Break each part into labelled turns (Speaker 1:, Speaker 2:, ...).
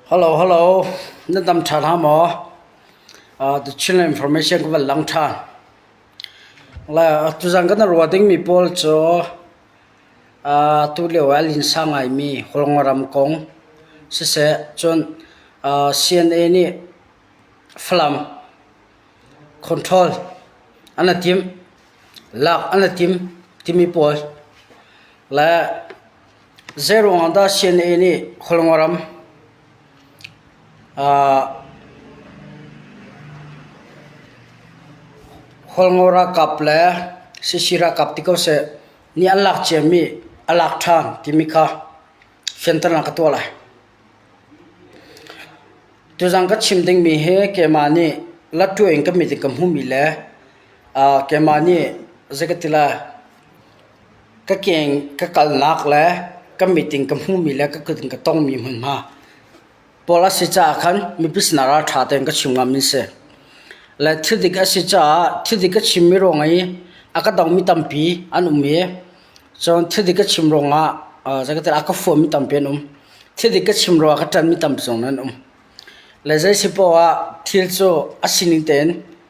Speaker 1: Hello, hello. Na dam ṭha hna maw? The Chinland Information ka van lang ṭhan. Le tuzan kan ruah dingmi pawl cu tu lio ah linsa ngaimi Hawlngaram kong siseh, cun CNA nih Falam control an i timh, lak an i tim timi pawl le Zeiruang ah dah CNA nih Khualngoram Khualngo ralkap le CC ralkap ti ko seh nih an lak ciami a lak ṭhan timi kha fianternak ka tuah lai. Tuzan ka chim dingmi hi keimah nih lattuah in ka mit in ka hmuhmi le keimah nih zei ka ti lai Ka keng ka kalnak le ka mit in ka hmuhmi le ka kut in ka tongmi hmunhma pawl a si caah khan mipi sinah ralṭha tein ka chim ngammi a si. Le thil dik a si caah thil dik ka chimmi ruang i a ka dongmi tampi an um i cun thil dik ka chim ruangah zei a ka fuammi tampi an um. Thil dik ka chim ruangah a ka ṭanmi tampi zong an um. Le zei si poah ah thil cu a sining tein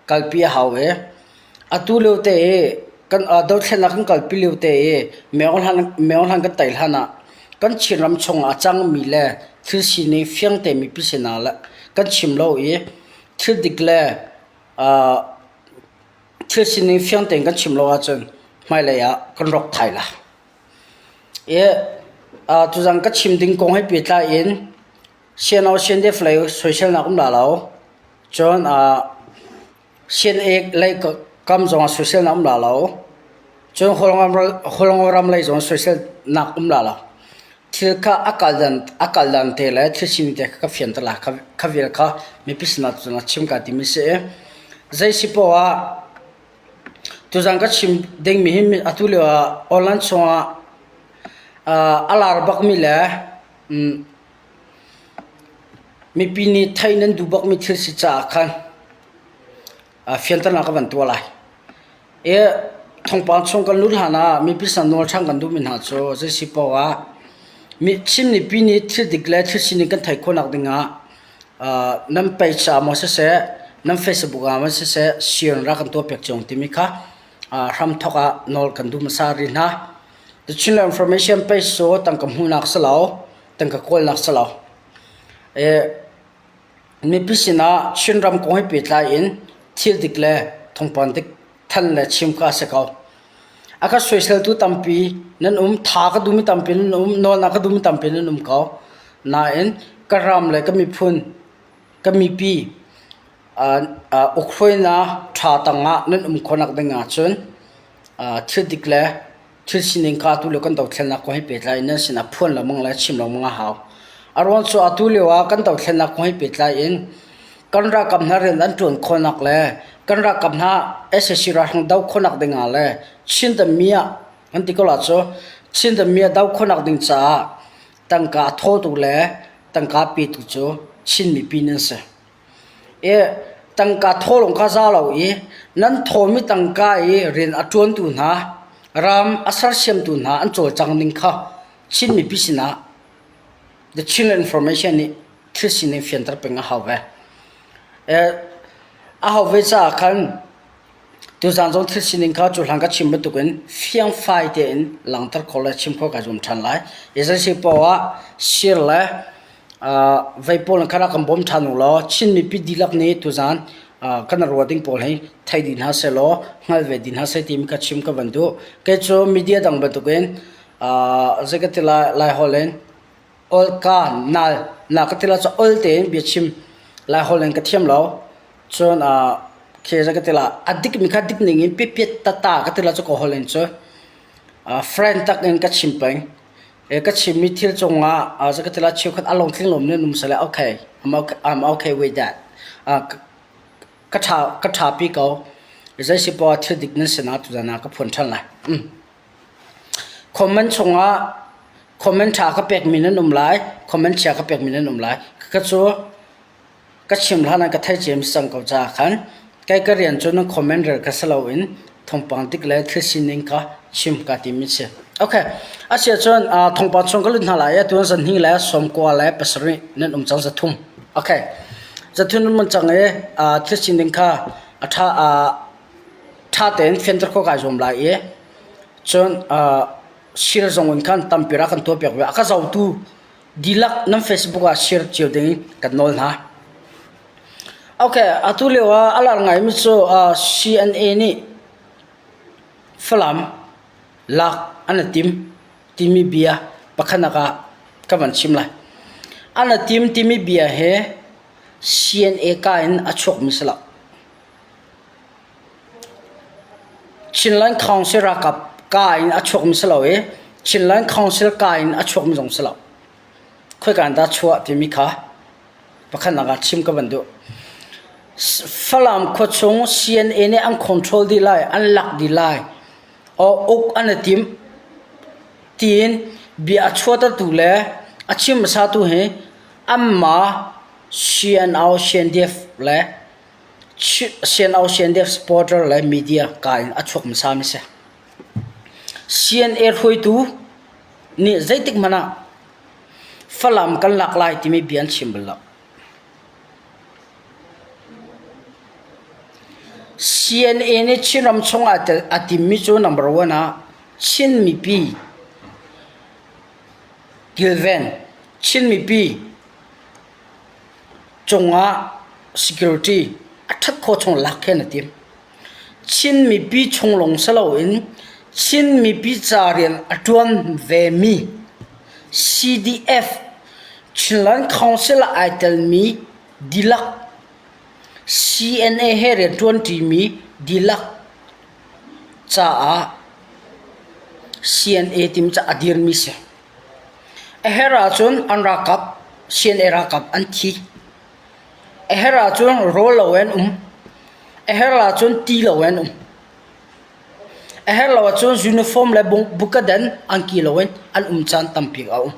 Speaker 1: kalpi a hau i atu lio te i kan dothlennak kan kalpi lio te i meo hlan kan tei hlan ah kan Chinram chungah a cangmi le thil sining fiang te mipi sinah le kan chim lo i thil dik le thil sining fiang tein kan chim lo ahcun hmailei ah kan rawk thai lai. I tuzan ka chim ding kong he pehtlai in CNO CNDF lei soiselnak um la lo. Cun CNA lei kam zong ah soiselnak um la lo. Cun Hawlngo ram lei zong soiselnak um la lo. Thil kha a kal dan a kal dan te le thil sining te kha ka fianter lai. Kha vial kha mipi sinah cun a chim ka timi si i zei si poah ah tuzan ka chim dingmi hi atu lio ah online chungah a lar bakmi le Mipi nih theih nan duh bakmi thil si caah khan fianternak ka van tuah lai. I thawngpang chung kan lut hlan ah mipi sin nawl ṭhan kan duhmi hna cu zei si paoh ah Chin mipi nih thil dik le thil sining kan theih khawhnak dingah nan page ah maw siseh, nan Facebook ah maw siseh share rak kan tuahpiak cio timi kha hramthawk ah nawl kan duh hmasa rih hna. The Chinland Information page cu tangka hmuhnak si lo. Tangka kawlnak si lo. Mipi sinah Chinram kong he pehtlai in thil dik le thawngpang dik thanh le chim kha a si ko. A ka soiseltu tampi nan um, tha ka duhmi tampi nan um, nawlnak ka duhmi tampi nan um ko. Nain ka ram le ka miphun, ka mipi ukhruainak ṭha tangah nan um khawhnak ding ahcun thil dik le Thil sining kha atu lio kan dothlennak kong he pehtlai in nan sinah phuan lengmang le chim lengmang a hau. A ruang cu atu lio ah kan dothlennak kong he pehtlai in kan ralkap hna rian an ṭuan khawhnak le kan ralkap hna sac ralhrang doh khawhnak ding ah le Chin dami ah kan ti ko la cu Chin dami ah doh khawhnak ding caah tangka a thawtu le tangka petu cu Chin mipi nan si. I tangka thaw lawng kha za lo i nan thawmi tangka i rian a ṭuantu hna, ram a sersiamtu hna an cawlcang ning kha Chin mipi sinah The Chinland Information nih thil sining fianter peng a hau ve. A hau ve caah khan tuzaan zong thil sining kha cu hlan ka chim bantukin fiangfai tein langhter khawh le chim khawh kai zuam ṭhan lai. Agency poah ah sir le Vei pawl kha rak kan bawm ṭhan u law Chin mipi dihlak nih tuzaan kan ruah ding pawl hi thei dih hna sehlaw hngal ve dih hna seh timi kha chim ka van duh. Kei cu media dang bantukin zei ka ti lai Laiholh in ol ka nal na ka ti lai cu ol tein biachim Laiholh in ka thiam lo. Cun khi zei ka ti lai a dikmi kha dik ning in pipiat tata ka ti lai cu ka holh in cu friend tak in ka chim peng. Ka chimmi thil cungah zeikatila cheukhat a lungtling lomi nan um sile okay, I'm okay, I'm okay with that. Ka ṭha, ka ṭhapi ko. Zei si poah thil dik nan sinah tuzan ah ka phuan ṭhan lai. Comment chungah comment ṭha ka pekmi nan um lai, comment chia ka pekmi nan um lai. Ka cu Ka chim hlan ah ka theih ciami cang ko caah khan kei ka rian cu nan comment rel kha si loin thawngpang dik le thil sining kha chim kaa tim i si. Okay. Asiah cun thawngpang chung ka lut hna lai i atu zan hnih le sawmkua le pasarih nan um cang 300. Okay. 300 nan um cang i thil sining kha a ṭha ṭha tein fianter khawh kai zuam lai i cun share zong in khan tampi rak kan tuahpiak ve. A ka zohtu dihlak nan Facebook ah share cio ding kan nawl hna. Okay, atu lio ah a lar ngaimi cu CNA nih Falam lak an i tim timi bia pakhatnak ah ka van chim lai. An i tim timi bia hi CNA ka in a chuakmi si lo. Chinland Council ralkap ka in a chuakmi si lo i Chinland Council ka in a chuakmi zong si lo. Khoika in dah chuah timi kha pakhatnak ah chim ka van duh. Falam khuachung CNA nih an control dih lai, an lak dih lai, uk an i tim tiin bia a chuahtertu le a chim hmasatu hi anmah CNO, CNDF le CNO, CNDF supporter le media ka in a chuak hmasami si. CNA hruaitu nih zeitik hmanh ah Falam kan lak lai timi bia an chim bal lo. CNA nih Chinram chung ah a timmi cu number one ah Chin mipi kilven, Chin mipi cungah security a ṭhat khawh chung lak khi an i tim. Chin mipi chung lawng si loin Chin mipi ca rian a ṭuan vemi CDF Chinland Council ah ai telmi dihlak CNA he rianṭuanṭimi dihlak caah CNA timi cu a dirmi si. A herh ahcun an ralkap CNA ralkap an thi. A herh ahcun rawl lo in um. A herh ahcun ti lo in um. A herh lo ahcun uniform le bukadan angki lo in an um caan tampi a um.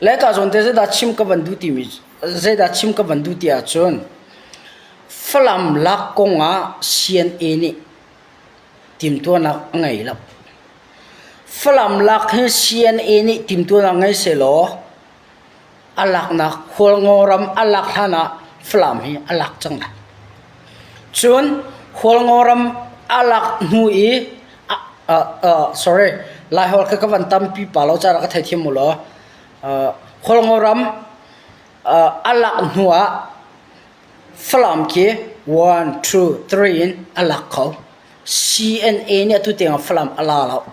Speaker 1: Le ka zawn te zeidah chim ka van duh timi zeidah chim ka van duh ti ahcun Falam lak kong ah CNA nih timtuahnak a ngei lo. Falam lak hi CNA nih timtuahnak ngei sehlaw a laknak Hualngo ram a lak hlan ah Falam hi a lak cang lai. Cun Hualngo ram a lak hnu i sorry Laiholh kha ka van tampi pa lo caah ka theithiam u law Hualngo ram a lak hnu ah Falam khi 1, 2, 3 in a lak kho. CNA nih atu tiang Falam a la lo.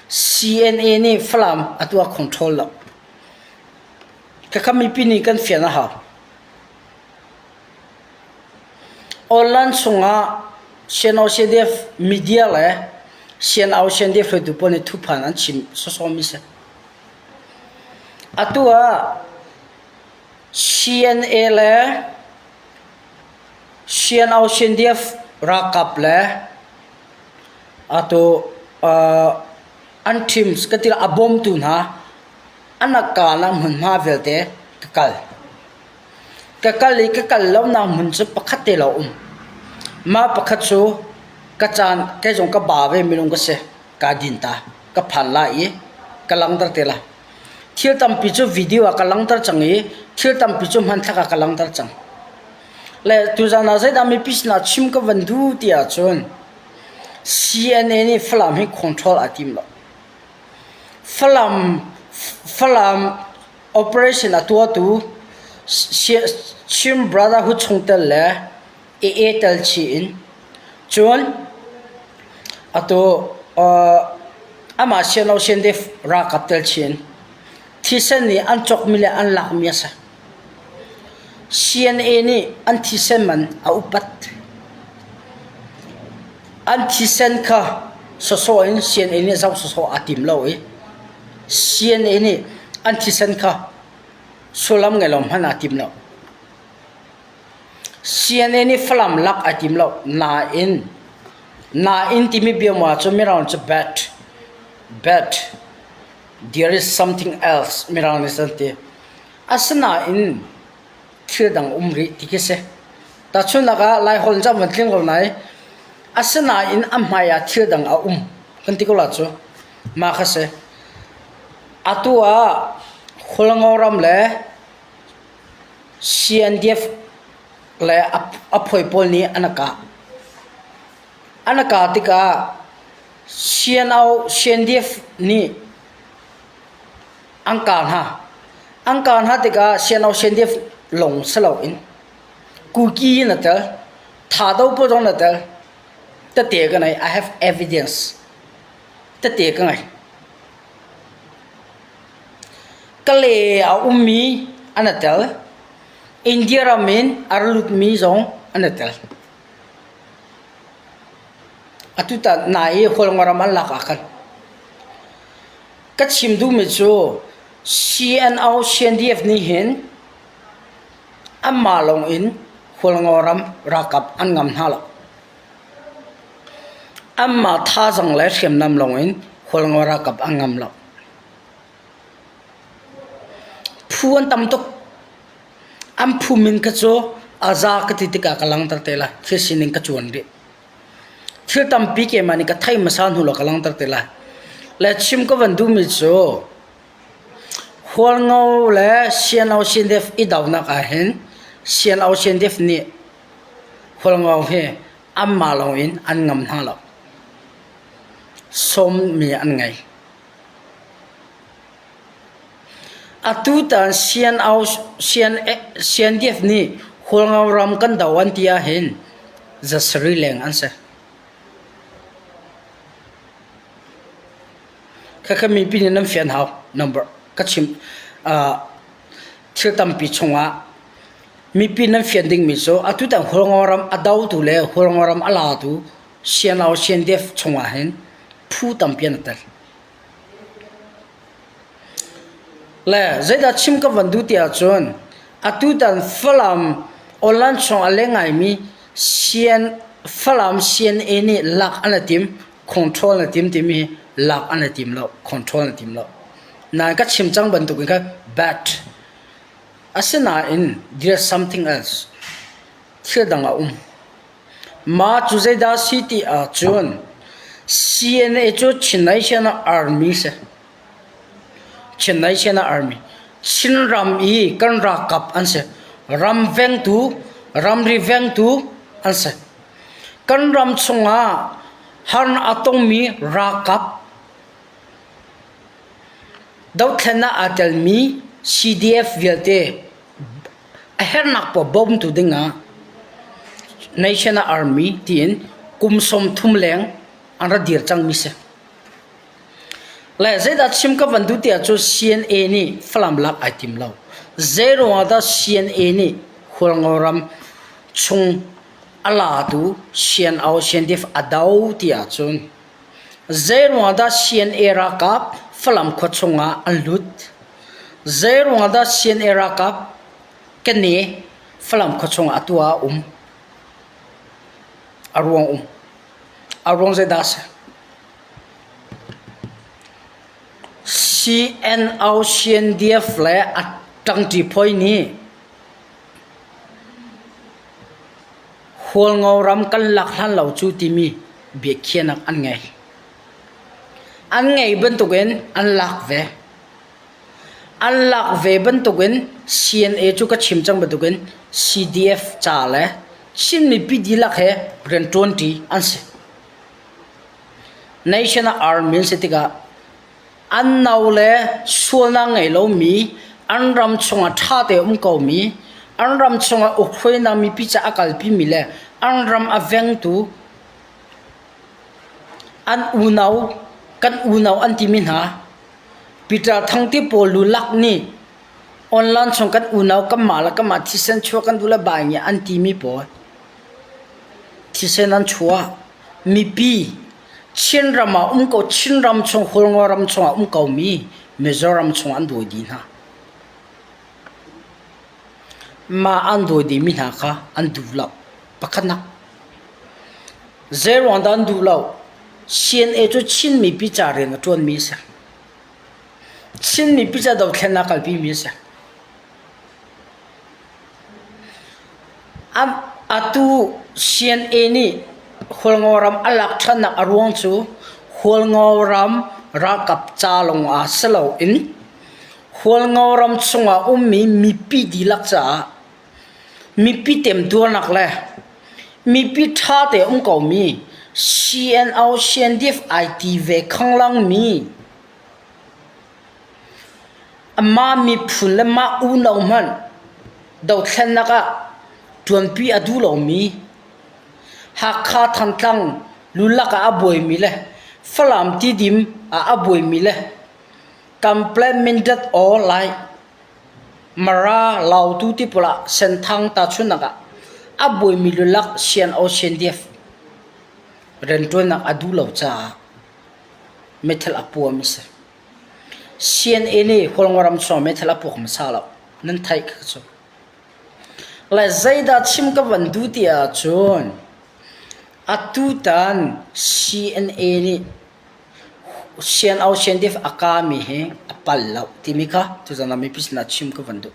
Speaker 1: CNA nih Falam a tuah control lo. Khakha mipi nih kan fian a hau. Online chungah CNO CDF media le CNO CNDF hruaitu pawl nih thuphan an chim sawsawmi si. Atu ah CNA le CNO CNDF ralkap le Atu an teams ka ti a bawmtu hna an kaa hmunhma vialte ka kal. Ka kal i ka kal lonak hmun cu pakhat te lawng um. Mah pakhat cu ka caan kei zong ka ba ve minung ka si. Kaa din ta. Ka phan lai i ka langhter te lai. Thil tampi cu video ah ka langhter cang i thil tampi cu hmanthlak ah ka langhter cang. Le tuzaan ah zeidah mipi sinah chim ka van duh ti ahcun CNA nih Falam hi control aa tim lo. Falam, Falam operation a tuahtu Chin Brotherhood chungtel le AA tel chih in cun atu uh, amah CNO CNDF ralkap tel chih in thisen nih an cawkmi le an lakmi a si. CNA nih an thisen man a upat. An thisen kha sawsawh in CNA nih zoh sawsawh aa tim lo i CNA nih an thisen kha sullam ngei lo hmanh aa tim lo. CNA nih Falam lak aa tim lo. Nain, nain timi biamua cu Mirang cu but, but there is something else Mirang nih an ti. Asinain thil dang um rih ti khi si. Tahchunhnak ah Laiholh in cun a van tling ko nain asinain a hmai ah thil dang a um. Kan ti ko la cu. Mah kha si. Atu ah Hualngo ram le CNDF le a phuai pawl nih an a kah. An a kah tikah CNO, CNDF nih an kah hna. An kah hna tikah CNO, CNDF lawng si loin Kuki in a tel, Thado pawl zong na tel. Tete ka nei. I have evidence. Tete ka ngei. Kale a ummi an a tel. India ram in a ra lutmi zong an i tel. Atu ta nai i Hualngo ram an lak ah khan ka chim duhmi cu CNO CNDF nih hin anmah lawng in Hualngo ram ralkap an ngam hna lo. Anmah thazaang le hriamnam lawng in Hualngo ralkap an ngam lo. Phu an tam tuk. An phu min kha cu a za ka ti tikah ka langhter te lai. Thil sining ka cuan rih. Thil tampi keimah nih ka thei hmasa hnu law ka langhter te lai. Le chim ka van duhmi cu Hualngo le CNO CNDF i donak ahhin CNO CNDF nih Hualngo hi anmah lawng in an ngam hna lo. Sawmmi an ngei. Atutan CNDF nih Hualngo ram kan do an ti ahhin zasarih leng an si. Khakha mipi nih nan fian hau. Number ka chim thil tampi chungah mipi nan fian dingmi cu atutan Hualngo ram a dotu le Hualngo ram a latu CNO CNDF chungah hin phu tampi an i tel. Le zeidah chim ka van duh ti ahcun atutan Falam online chung a leng ngaimi CN Falam CNA nih lak an i tim, control an i tim timi hi lak an i tim lo, control an i tim lo. Nain ka chim cang bantukin khan bad. Asinain there's something else. Thil dang a um. Mah cu zeidah a si ti ahcun CNA cu Chin National Army si. Chin National Army. Chinram i kan ralkap an si. Ram vengtu, ramri vengtu an si. Kan ram chungah har a tongmi ralkap dothlennak aa telmi CDF vialte A herhnak paoh bawmtu dingah National Army tiin kum 30 leng an ra dir cangmi si. Le zeidah chim ka van duh ti ahcun CNA nih Falam lak ai tim lo. Zeiruangah dah CNA nih Hualngo ram chung a latu CNO CNDF a do ti ahcun Zeiruangah dah CNA ralkap Falam khua chungah an lut? Zeiruangah dah CNA ralkap kene Falam khua chungah atu ah a um? A ruang um. A ruang zeidah a si? CNO CNDF le a ṭangṭi phawi nih Hualngo ram kan lak hlan lo cu timi biakhiahnak an ngei. An ngei bantukin an lak ve. An lak ve bantukin CNA cu ka chim cang bantukin CDF ca le Chin mipi dihlak he rianṭuanṭi an si. National Army an si tikah An no le sualnak ngei lomi, an ram chungah ṭha te um komi, an ram chungah ukhruainak mipi ca a kalpimi le an ram a vengtu an unau, kan unau an timi hna, Peter Thang te pawl lu lak nih online chung kan unau kanmah le kanmah thisen chuah kan duh le bai nih an timi pawl thisen an chuah. Mipi Chinram ah um ko Chinram chung Hualngo ram chungah um komi Mizoram chung an dawi dih hna. Mah an dawi dihmi hna kha an duh lo. Pakhatnak. Zeiruang dah an duh lo? CNA cu Chin mipi ca rian a ṭuanmi a si. Chin mipi ca dothlennak kalpimi a si. Atu CNA nih Hualngo ram a lak ṭhannak a ruang cu Hualngo ram ralkap ca lawng ah si loin Hualngo ram chungah ummi mipi dihlak caah mipi temtuarnak le mipi ṭha te um komi CNO CNDF ai ti ve khanglang mi Amah miphun le mah unau hmanh dothlennak ah ṭuanpi a duh lomi Hakha Thantlang lulak ah a buaimi le Falam Tidim ah a buaimi le Kamplet Mindat aw Lai Mara Lautu ti pawl ah Senthang tahchunhnak ah a buaimi lulak CNO CNDF rianṭuannak a duh lo caah meithal a puami si. CNA nih Hualngoram chung meithal a puak hmasa lo. Nan theih kha cu. Le zeidah chim ka van duh ti ahcun atutan CNA nih CNO CNDF a kami hi a pal lo timi kha tuzan ah mipi sinah chim ka van duh.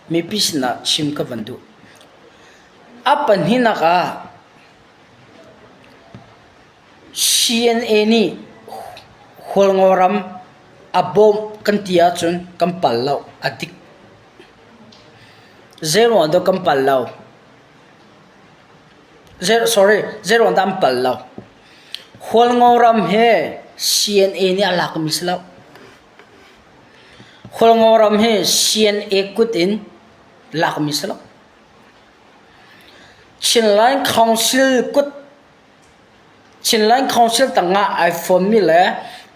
Speaker 1: Mipi sinah chim ka van duh. A pahnihnak ah CNA nih Hualngo ram a bawmh kan ti ahcun kan pal lo, a dik. Zeiruang dah kan pal lo? Sorry, zeiruang dah an pal lo? Hualngo ram hi CNA nih a lakmi si lo. Hualngo ram hi CNA kut in lakmi si lo. Chinland Council kut Chinland Council tangah ai fonmi le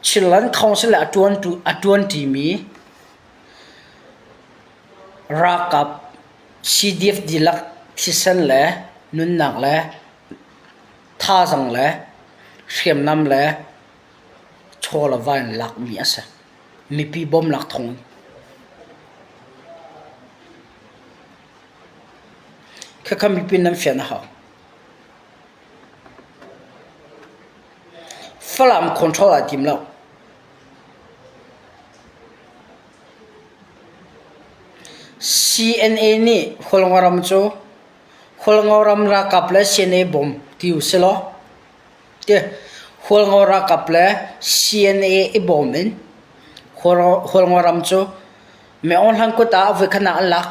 Speaker 1: Chinland Council le a ṭuanṭimi ralkap CDF dihlak thisen le nunnak le thazaang le hriamnam le chaw le va in lakmi a si. Mipi bawmnak thawng in. Khakha mipi nan fian a hau. Falam control ai tim lo. CNA nih Hualngoram cu Hualngoram ralkap le CNA bawm ti u silaw ti Hualngo ralkap le CNA i bawm in Hualngoram cu Myo Hlan kut ah a voikhat nak an lak.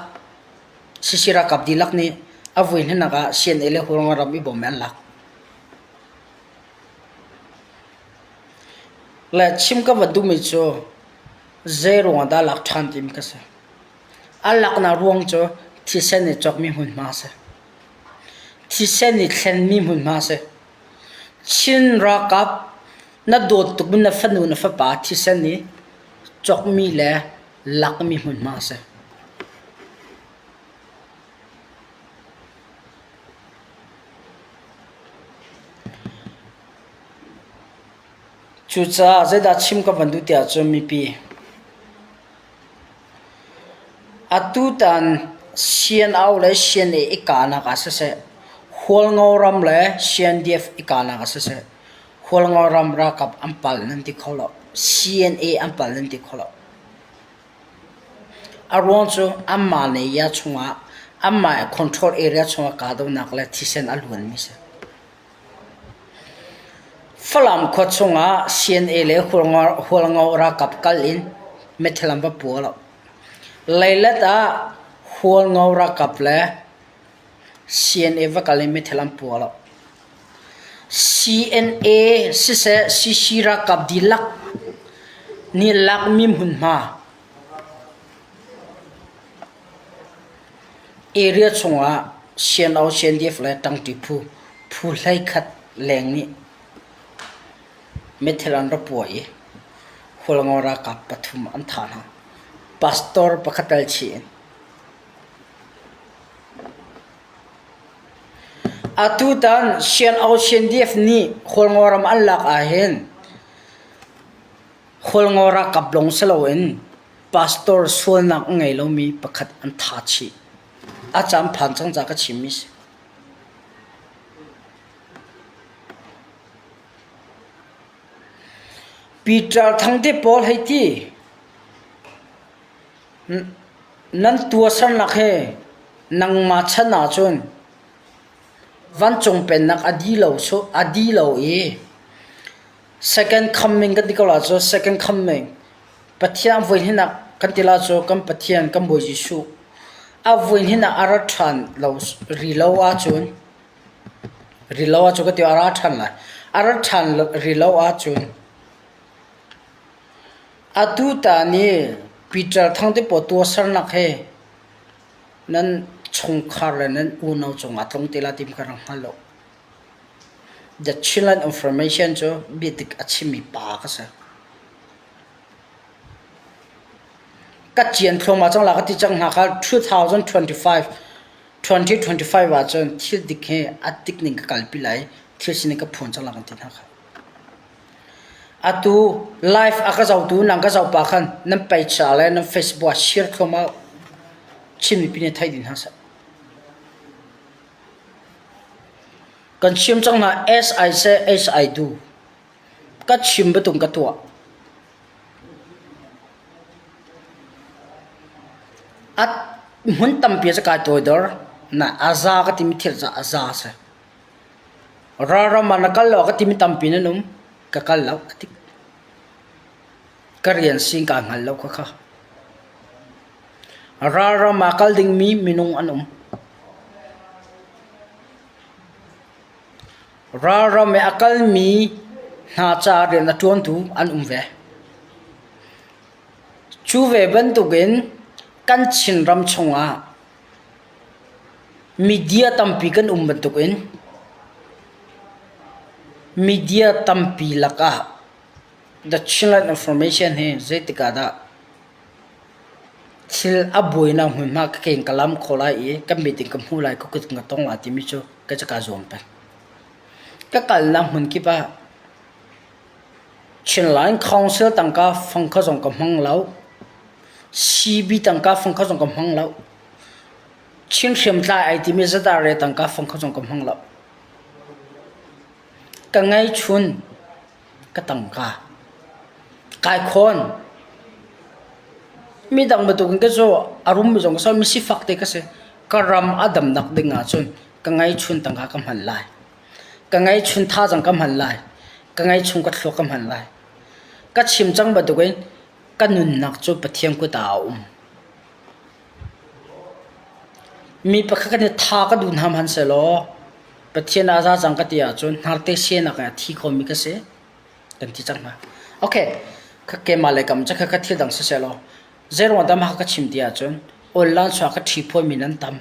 Speaker 1: CC ralkap dihlak nih a vui hnanak ah CNA le Hualngo ram i bawm an lak. Le chim ka va duhmi cu zei ruangah dah lak ṭhan timi ka si. A laknak ruang cu thisen i cawkmi hmunhma a si. Thisen i thlenmi hmunhma a si. Chin ralkap na dawt tukmi na fanu na fapa thisen i cawkmi le lakmi hmunhma a si. Cucaah zeidah chim ka van duh tiah cun mipi atutan CNO le CNA i kahnak ah siseh, Hualngo ram le CNDF i kahnak ah siseh, Hualngo ram ralkap an pal nan ti kho lo. CNA an pal nan ti kho lo. A ruang cu anmah le ya chungah anmah control area chungah kahdohnak le thisen a luanmi si. Falam khua chungah CNA le Hualngo ralkap kal in meithal an va pua lo. Leilet ah Hualngo ralkap le CNA va kal in meithal an pua lo. CNA siseh CC ralkap dihlak nih lakmi hmunhma area chungah CNO, CNDF le ṭangṭi phu phu 11 leng nih meithal an ra pua i Hualngo ralkap pathum an thah hna. Pastor pakhat tel chih in. Atutan CNO CNDF nih Hualngo ram an lak ahhin Hualngo ralkap lawng si loin pastor sualnak a ngei lomi pakhat an tha chih. A caan phan cang ca ka chimmi si. Peter Thangte pawl hei ti. Nan tuahsernak hi. Nangmah chan ahcun vancung pennak a di lo a di lo i second coming kan ti ko la cu second coming Pathian voi hnihnak kan ti la cu kan Pathian kan Bawi Jesuh a voi hnihnak a ra ṭhan lo ri lo ahcun ri lo ahcun ka ti a ra ṭhan lai a ra ṭhan ri lo ahcun atu ta nih Peter Thang te pawl tuahsernak he nan chungkhar le nan unau cungah tlung te lai ti ka rak hngal lo. The Chinland Information cu biadik a chimmi pa ka si. Ka cian thluahmah cang la ka ti cang hna kha 2025 2025 ahcun thil dik hi a dik ning ka kalpi lai thil sining ka phuan cang la kan ti hna kha. Atu live a ka zohtu nang ka zoh pa khan nan page ah le nan Facebook ah share thluahmah Chin mipi nih theih dih hna seh. Kan chim cang hna as I say as I do. Ka chim bantuk ka tuah. A hmun tampi ah kai toidor na a za ka timi thil ca a za si. Ralram ah na kal lo ka timi tampi nan um. Ka kal lo ka ti. Ka rian sing kaa hngal lo khakha. Ralram ah kal dingmi minung an um. Ralram i a kalmi hna ca rian a ṭuantu an um ve. Cu ve bantukin kan Chinram chungah media tampi kan um bantukin media tampi lakah The Chinland Information hi zeitik ah dah thil a buainak hmunhma ka keng ka lam kho lai i ka mit in ka hmu lai, ka kut in ka tong lai timi cu ka ca kaa zuam peng. Ka kalnak hmun kip ah Chinland Council tangka fang kha zong ka hmang lo. CB tangka fang kha zong ka hmang lo. Chin hriamtlai ai timi ZRA tangka fang kha zong ka hmang lo. Ka ngeichun ka tangka. Kai khawn. Midang bantukin ka cu a rummi zong ka si, mi sifak te ka si. Ka ram a damnak ding ahcun ka ngeichun tangka ka hman lai. Ka ngeichun thazaang ka hman lai. Ka ngeichun ka thluak ka hman lai. Ka chim cang bantukin ka nunnak cu Pathian kut ah a um. Mi pakhat kan i tha ka duh hna hmanhsehlaw Pathian ah za cang ka ti ahcun hnarte sianak in a thi khomi ka si kan ti cang hna. Okay, kha keimah le kam cu kha thil dang siseh law zeiruang dah mah ka chim ti ahcun online chuah ka ṭhi phuami nan tam.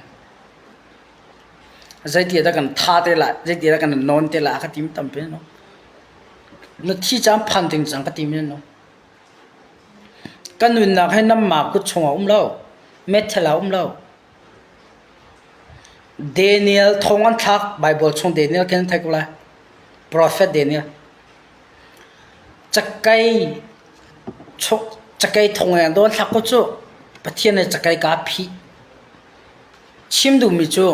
Speaker 1: Zeiti dah kan tha te lai, zeiti dah kan nawn te lai a ka timi tampi nan um. Na thi caan phan ding cang ka timi nan um. Ka nunnak hi nanmah kut chungah a um lo. Methel ah a um lo. Daniel thong an thlak. Baibal chung Daniel khi nan theih ko lai. Prophet Daniel. Cakei cakei thong in an thlak ko cu. Pathian nih cakei ka phih. Chim duhmi cu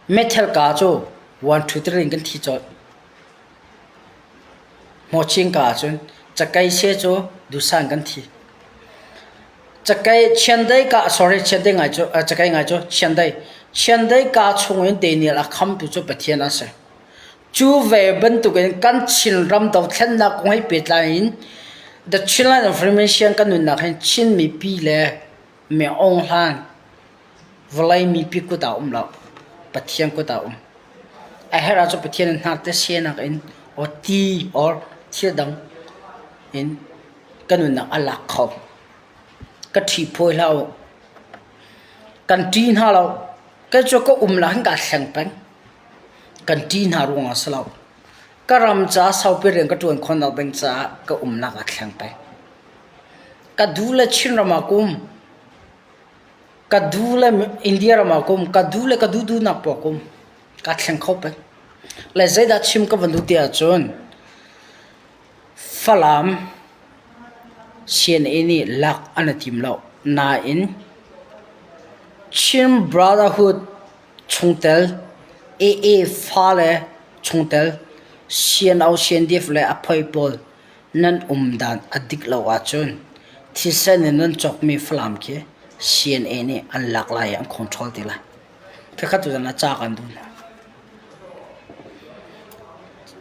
Speaker 1: methel ka cu 1 2 3 in kan thi colh. Hmawching ka ahcun cakei she cu duhsah in kan thi. Cakei chiandeih ka sorry chiandeih ngai cu cakei ngai cu chiandeih chiandeih ka chungin Daniel a khamtu cu Pathian a si. Cu ve bantukin kan Chinram dothlennak kong he pehtlai in The Chinland Information kan nunnak hin Chin mipi le mi Aung Hlan Vawlei mipi kut ah um lo. Pathian kut ah um. A herh ahcun Pathian in hnarte sianak in or ti or thil dang in ka nunnak a lak kho. Ka ṭhi phawi hlah u. Kan ṭi hna lo. Kei cu ka um lah hin kaa thleng peng. Kan ṭi hna ruangah si lo. Ka ram ca saupi rian ka ṭuan khawhnak ding caah ka umnak aa thleng peng. Ka duh le Chinram ah ka um. Ka duh le India ram ah ka um, ka duh le ka duh duhnak poah ka um. Kaa thleng kho peng. Le zeidah chim ka van duh ti ahcun Falam CNA nih lak an i tim lo. Nain Chin Brotherhood chungtel AA fale chungtel CNO CNDF le a phoi pawl nan um dan a dik lo ahcun thisen in nan cawkmi Falam khi. CNA nih an lak lai i an control te lai. Khakhat tu zan ah ca kan duh hna.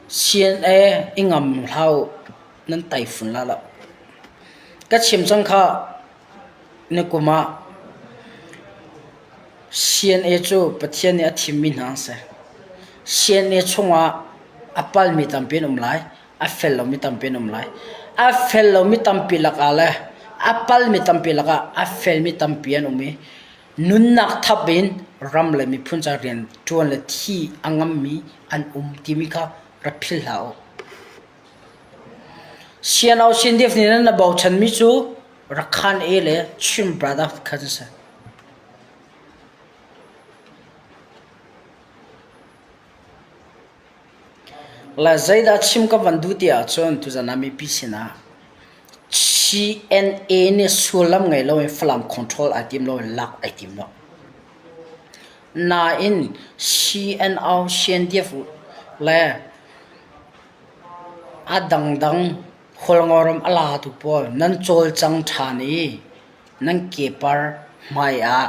Speaker 1: CNA i ngam hlah u, nan taifun la lo. Ka chim cang kha nikum ah CNA cu Pathian nih a thimmi hna an si. CNA chungah a palmi tampi an um lai, a fel lomi tampi an um lai. A fel lomi tampi lakah le a palmi tampi lakah a felmi tampi an um i nunnak thap in ram le miphun ca rian ṭuan le thi a ngammi an um timi kha rak philh hlah u. CNO CNDF nih nan bochanmi cu Rakhan A le Chin Brother kha an si. Le zeidah chim ka van duh ti ahcun tuzan ah mipi sinah CNA nih sullam ngei loin Falam control ai tim lo i lak ai tim lo. Nain CNO, CNDF le a dangdang Hualngoram a latu pawl nan cawlcang ṭhan i nan kepar hmai ah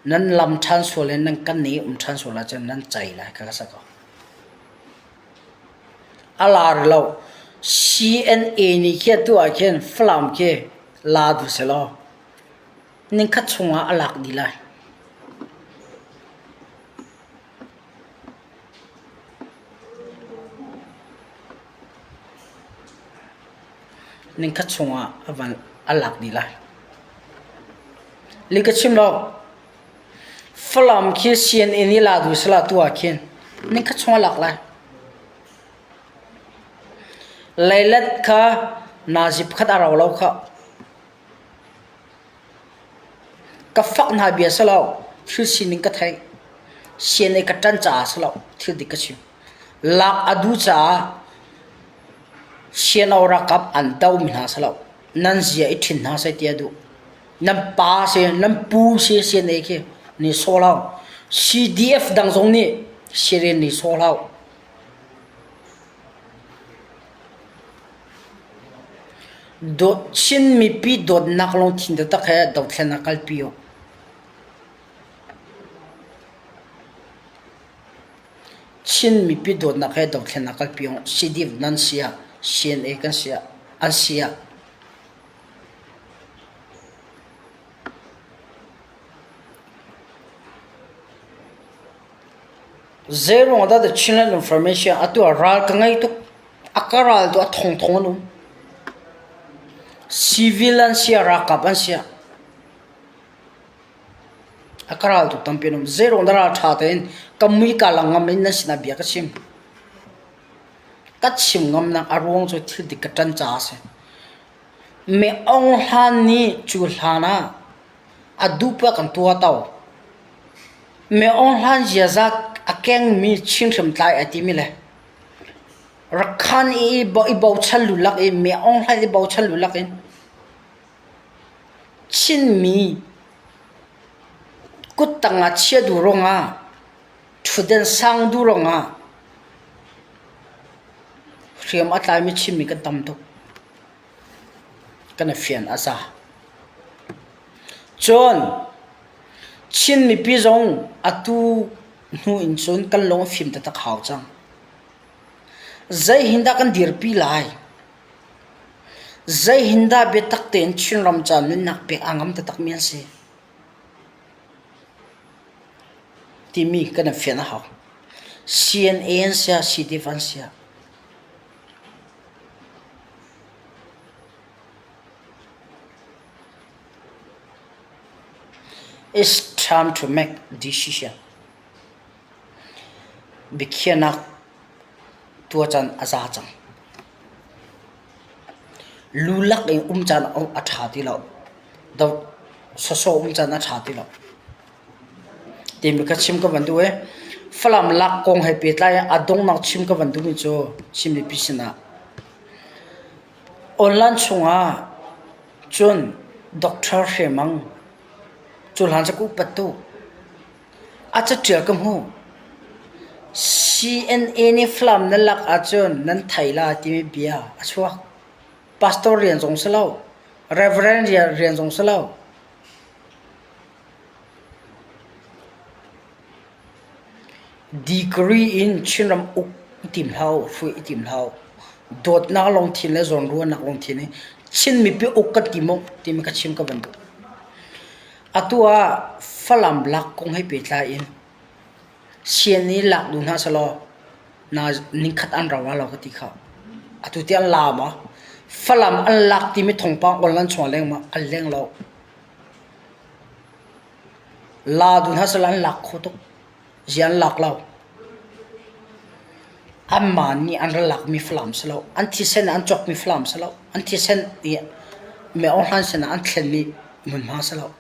Speaker 1: nan lam ṭhan sual in nan kan i um ṭhan sual ahcun nan cei lai kha ka si ko. A lar lo. CNA nih khi atu ah khin Falam khi la duh selaw ningkhat chungah a lak dih lai. Ningkhat chungah a van a lak dih lai. Li ka chim lo. Falam khi CNA nih la duh sala tu ah khin ningkhat chung a lak lai. Leilet kha nazi pakhat a rau lo kha. Ka fak hna bia si lo. Thil sining ka theih. CNA ka ṭan caah si lo. Thil dik ka chim. Lak a duh caah CNO ralkap an domi hna si lo. Nan zia i ṭhin hna seh ti a duh. Nan pa si, nan pu si CNA khi ni sawh hlah. CDF dang zong nih Syrian ni sawh hlah. Dawt Chin mipi dawtnak lungthin taktak he dothlennak kalpi u. Chin mipi dawtnak he dothlennak kalpi u. CDF nan si ah, CNA kan si ah, an si ah. Zeiruang dah The Chinland Information atu ah ral ka ngei tuk. A ka ral tu a thongthong an um. Civil an si ah ralkap an si ah a ka ral tu tampi an um. Zeiruang dah ral ṭha tein ka mui ka lang ngam in nan sinah bia ka chim. Ka chim ngamnak a ruang cu thil dik ka ṭan caah a si. Mi Aung Hlan nih cu hlan ah a dup ah kan tuah to. Mi Aung Hlan ziaza a kengmi Chin hriamtlai ai timi le Rakhan i i bochan lulak i Mi Aung Hlan i bochan lulak in Chinmi kuttang ah chia duh ruangah ṭhutden sang duh ruangah hriam a tlaimi Chinmi kan tam tuk. Kan i fian a za. Cun Chin mipi zong atu hnu in cun kan lung a fim taktak hau cang. Zei hin dah kan dirpi lai? Zei hin dah biatak tein Chinram ca nunnak pek aa ngam taktakmi an si? Timi kan i fian a hau. CNA an si ah, CDF an si ah. It's time to make decision. Biakhiahnak tuah caan a za cang. Lu lak in um caan a ṭha ti lo. Do sawsawh um caan a ṭha ti lo. Timi kha chim ka van duh i Falam lak kong he pehtlai in a donghnak chim ka van duhmi cu Chin mipi sinah online chungah cun Doctor Hre Mang cu hlan cu ka upat tuk. A caṭial ka hmuh. CNA nih Falam nan lak ahcun nan thei la timi bia a chuak. Pastor rian zong si lo, Reverend rian zong si lo. Degree in Chinram uk i tim hlah u, hruai i tim hlah u. Dawtnak lungthin le zawnruahnak lungthin in Chin mipi uk kan tim u timi ka chim ka van duh. Atu ah Falam lak kong he pehtlai in sian i lak duh hna selaw na ningkhat an rau lo ka ti kha. Atu ti an la ma? Falam an lak timi thawngpang online chungah leng ma? An leng lo. La duh hna selaw an lak kho tuk. Zia an lak lo. Anmah nih an ra lakmi Falam si lo. An thisen an cawkmi Falam si lo. An thisen i meohlan sinah an thlenmi hmunhma si lo.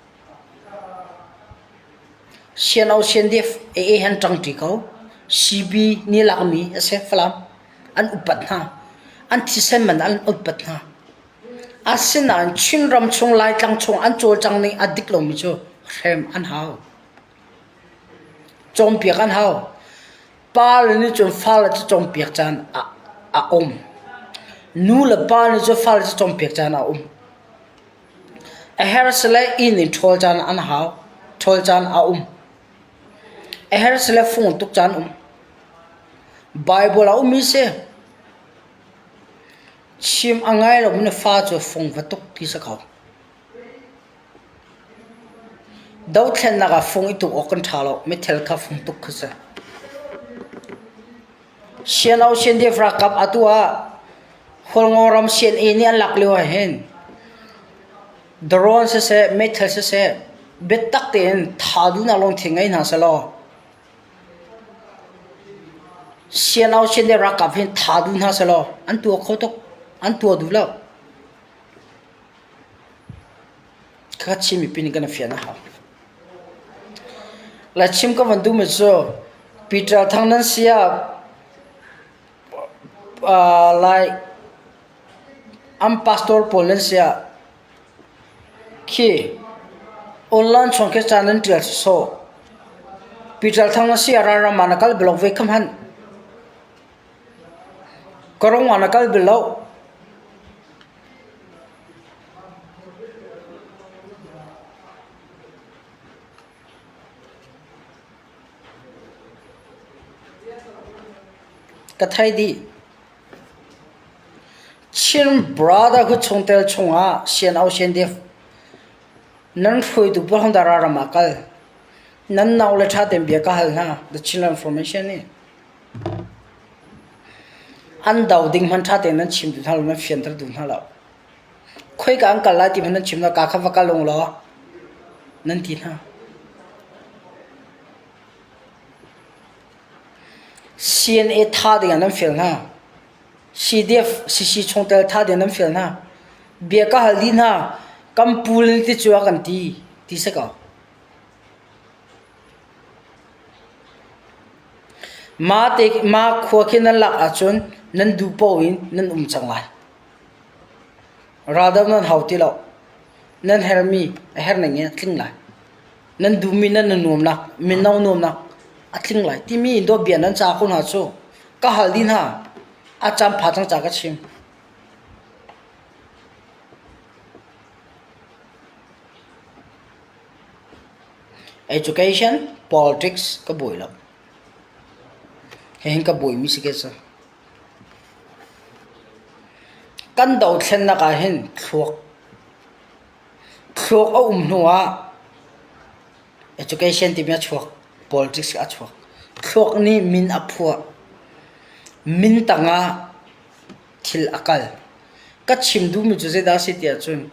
Speaker 1: Siano siandif AA han ṭangṭi ko. CB nih lakmi a si Falam. An upat hna. An thisen man an upat hna. Asinain Chinram chung Laitlang chung an cawlcang ning a dik lomi cu hrem an hau. Cawnpiak an hau. Pale nih cun fale cu cawnpiak caan a um. Nu le pa nih cun fale cu cawnpiak caan a um. A herh si le inn in ṭhawl caan an hau. Ṭhawl caan a um. A herh si le fung tuk caan um. Bible a ummi si. Chim a ngai lomi na fa cu fung va tuk ti si ko. Dothlennak ah fung i tuk awk kan ṭha lo. Mithel kha fung tuk kha si. Siano CNDF ralkap atu ah Hualngo ram CNA nih an lak lio ah hin drone siseh, meithal siseh biatak tein tha duhnak lungthin ngei hna sehlaw CNO CNDF ralkap hin tha duh hna sehlaw an tuah kho tuk. An tuah duh lo. Khakha Chin mipi nih kan i fian a hau. Le chim ka van duhmi cu Peter Thang nan si ah Lai an pastor pawl nan si ah khi online chung khi ca nan ṭial sawsawh. Peter Thang na si ah ralram ah na kal blog ve kha hmanh. Ka rung ah na kal bal lo. Ka thei dih. Chin Brotherhood chungtel chungah CNO CNDF nan hruaitu pawl hong dah ram ah kal. Nan nau le ṭha tein bia ka hal hna. The Chinland Formation nih. An do ding hmanh ṭha tein nan chim duh hna lo, nan fianter duh hna lo. Khoika an kal lai ti hmanh nan chim lo, kaa kha va kal ung law nan ti hna. CNA tha ding ah nan fial hna. CDF CC chungtel tha ding nan fial hna. Bia ka hal dih hna. Kan pu le ti cu a kan ti ti si ko. Mah khua khi nan lak ahcun nan duh paoh in nan um cang lai. Raldoh nan hau ti lo. Nan herhmi a herh ning in a tling lai. Nan duhmi nan nuamnak, mino nuamnak a tling lai timi dawtbia nan ca ko hna cu ka hal dih hna. A caan pha cang ca ka chim. Education, politics ka buai lo. Hihin ka buaimi si ke cu. Kan dothlennak ah hin thluak thluak a um hnu ah education timi a chuak, politics a chuak. Thluak nih min a phuah. Min tangah thil a kal. Ka chim duhmi cu zeidah a si ti ahcun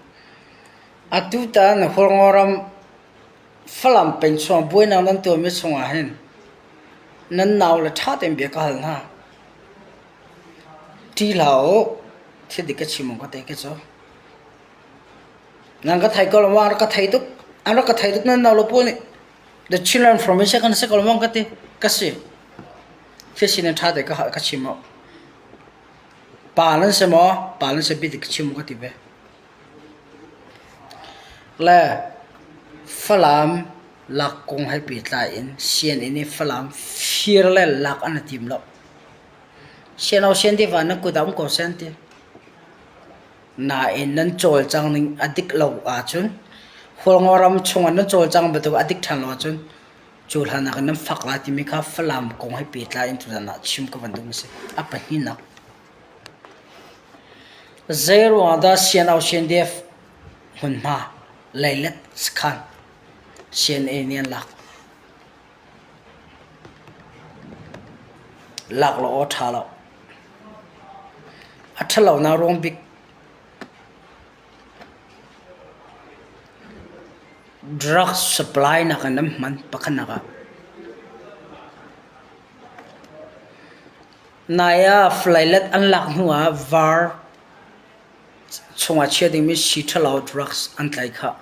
Speaker 1: Atutan Hualngoram Falam peng chung buainak nan tuahmi chungah hin nan naule ṭha tein bia ka hal hna. Ṭih hlah u, thil dik ka chim awk ka te ka cu. Nan ka thei ko lo maw? An rak ka thei tuk. An rak ka thei tuk nan naule pawl nih. The Chinland Formation kan si ko lo maw ka ti. Ka si. Thil sining ṭha tein ka ka chim awk. Pa nan si maw? Pa nan si bia dik ka chim awk ka ti ve. Le Falam lak kong he pehtlai in sianginn i Falam fir le lak an i tim lo. Siano siantiva nan kut ah um ko seh an ti. Nain nan cawlcang ning a dik lo ahcun Hualngo ram chungah nan cawlcang bantuk a dik ṭhan lo ahcun. Cu hlan ah nan fak lai timi kha Falam kong he pehtlai in tuzan ah chim ka van duhmi a si. A pahnihnak. Zei ruangah dah CNO CNDF hmunhma leilet sakhan CNA nih an lak? Lak lo aw ṭha lo. A ṭhalonak ruang bik Drugs supply nak in an hman pakhatnak ah. Nai ah flailet an lak hnu ah var chungah chia dingmi sii ṭhalo drugs an tlaih khah.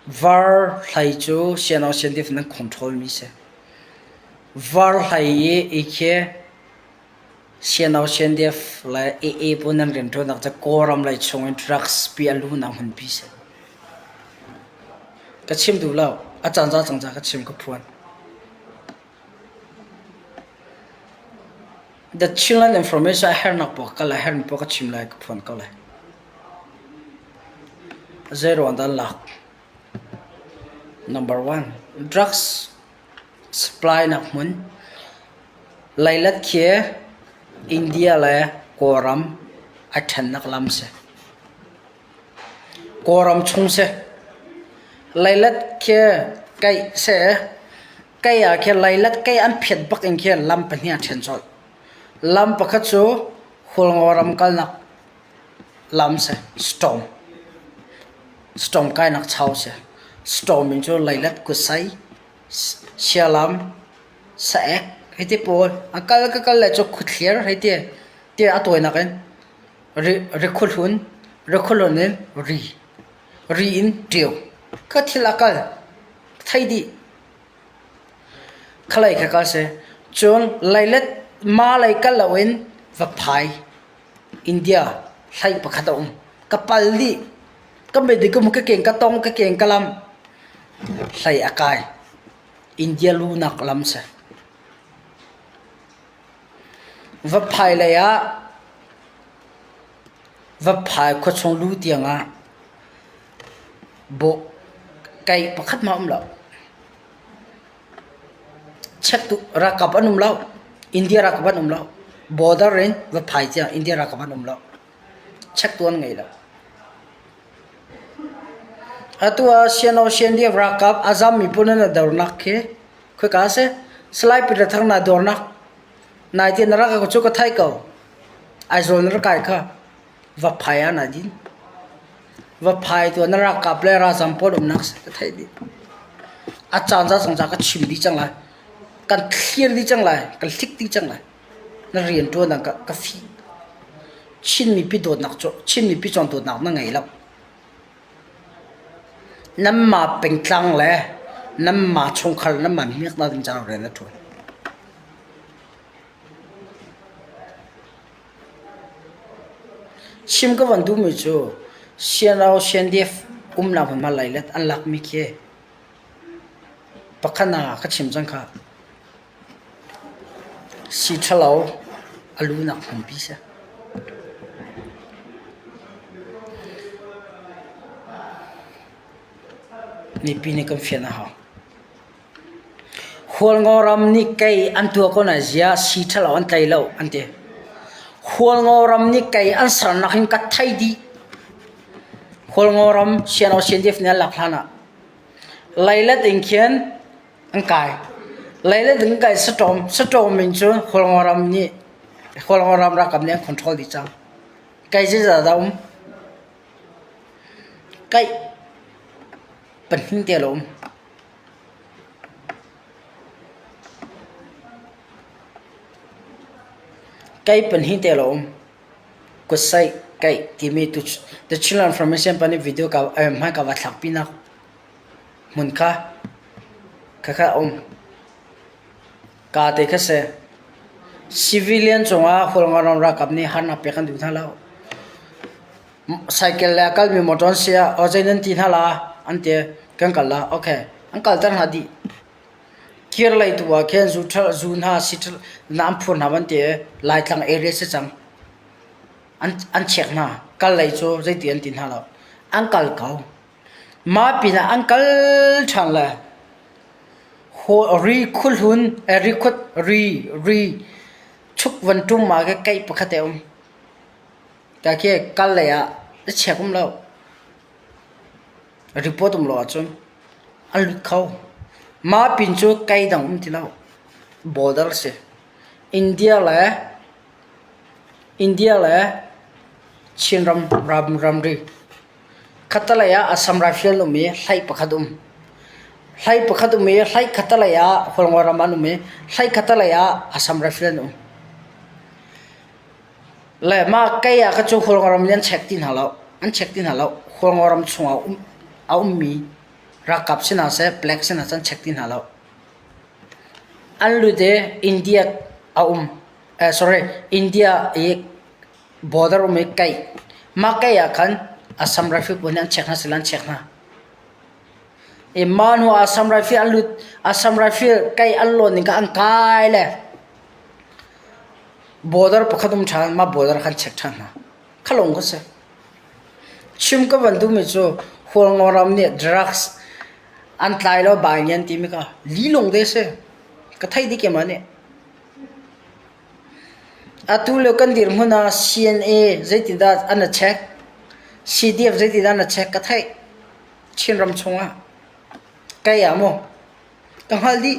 Speaker 1: Var hlei cu siano siantif in an control mi si. Var hlei i i khi CNO CNDF le AA pawl nan rianṭuannak cu Kawlram lei chungin drugs pi a luhnak hmunpi si. Ka chim duh lo. A caan za cang ca ka chim ka phuan. The Chinland Information a hernak pawl ka kal a hermi pawl ka chim lai ka phuan ko lai. Zei ruang dah an lak? Number one, drugs supply nak hmun. Leilet khi India le Kawlram a ṭhennak lam si. Kawlram chung si. Leilet khi keih si. Keih ah khin leilet keih an phiat bak in khin lam pahnih a ṭhen colh. Lam pakhat cu Hualngo ram kalnak lam si, storm. Storm kainak chau si. Storm in cu leilet kutsai, sialam, Saek hei ti pawl a kal ka kal le cu khuthlir hei ti tiah a tawinak in ri rikhuhlun rikhuhlun in ri ri in ṭio ka thil a kal thei dih khalei kha kal si cun leilet ma lei kal loin va phai India hlei pakhat a um ka pal dih ka medikum ka keng ka tong ka keng ka lam hlei a kai. India lunak lam si. Vaphai lei ah Vaphai khuachung lu tiang ah bawh kai pakhat hmanh a um lo. Check tu ralkap an um lo. India ralkap an um lo. Border in Vaphai tiang India ralkap an um lo. Check tu an ngei lo. Atu ah CNO CNDF ralkap a zammi pawl nan i dornak khi khoika a si? Salai Peter Thang naa dornak naite na rak cu ka theih ko. Aizawl na rak kai kha Vaphai ah naa din. Vaphai tu ah na ralkap le ralzam pawl umnak si ka theih dih. A caan za cang ca ka chim dih cang lai. Kan thlir dih cang lai. Kan hlik dih cang lai. Na rianṭuan ah ka fih. Chin mipi dawtnak cu Chin mipi cawng dawtnak na ngei lo. Nanmah pengtlang le nanmah chungkhar nanmah miaknak ding caah rian na ṭuan. Chim ka van duhmi cu CNO CNDF umnak hmunhma leilet an lakmi khi pakhat ah ka chim cang kha. Sii ṭhalo a lunak hmunpi si. Mipi nih kan fian a hau. Hualngo ram nih kei an tuah ko na zia sii ṭhalo an tlai lo an ti. Hualngo ram nih kei an sernak hin ka thei dih. Hualngo ram CNO CNDF nih an lak hlan ah leilet in khin An kai. Lei le ding kai saṭawm saṭawm in cu Hualngo ram nih Hualngo ram ralkap nih an control dih cang. Kai zeizah dah um? Kaih pahnih te lo um. Kai pahnih te lo um. Kutsaih kaih timi tu The Chinland Information pa nih video ka hmai ka va thlak pinak. Hmun kha khakha a um. Kaa te kha si. Civilian cungah Hualngoram ralkap nih harnak pek an duh hna lo. Cycle le a kalmi motor an si ah aw zei nan ti hna la an ti. Kan kal la. Okay. An kalter hna dih. Kir lei tu ah khin zu zu hna si na an phur hna van ti i Laitlang area si cang. An an check hna. Kal lei cu zeiti an ti hna lo. An kal ko. Mah pinah an kal ṭhan le. Ri khuhlun, ri khut, ri, ri chuk van ṭum ah khin keih pakhat a um. Ka khi kal lei ah a chiak um lo. Report um lo ahcun an lut kho. Mah pin cu kei dang um ti lo. Border a si. India le India le Chinram ram ramri. Khattalei ah Assam Rifle an um i hlei pakhat um. Hlei pakhat um i hlei khattalei ah Hualngo ram an um i hlei khattalei ah Assam Rifle an um. Le mah kei ah kha cu Hualngo ram nih an check ti hna lo. An check ti hna lo. Hualngo ram chungah um, a ummi ralkap si hna seh, black si hna seh an check ti hna lo. An lut i India a um. Eh, sorry, India i border um i kaih. Mah kaih ah khan Assam Rifle pawl nih an check hna sila an check hna. I mah hnu ah Assam Rifle an lut, Assam Rifle kaih an lawn ning kha an kai le border pakhat um ṭhan, mah border khan check ṭhan hna. Kha lawng kha si. Chim ka van duhmi cu Hualngo ram nih drugs an tlai lo bai ngian timi kha lilung te si. Ka theih dih keimah nih. Atu lio kan dirhmun ah CNA zeitindah an i check, CDF zeitindah an i check ka theih. Chinram chungah kei ah maw ka hngalh dih.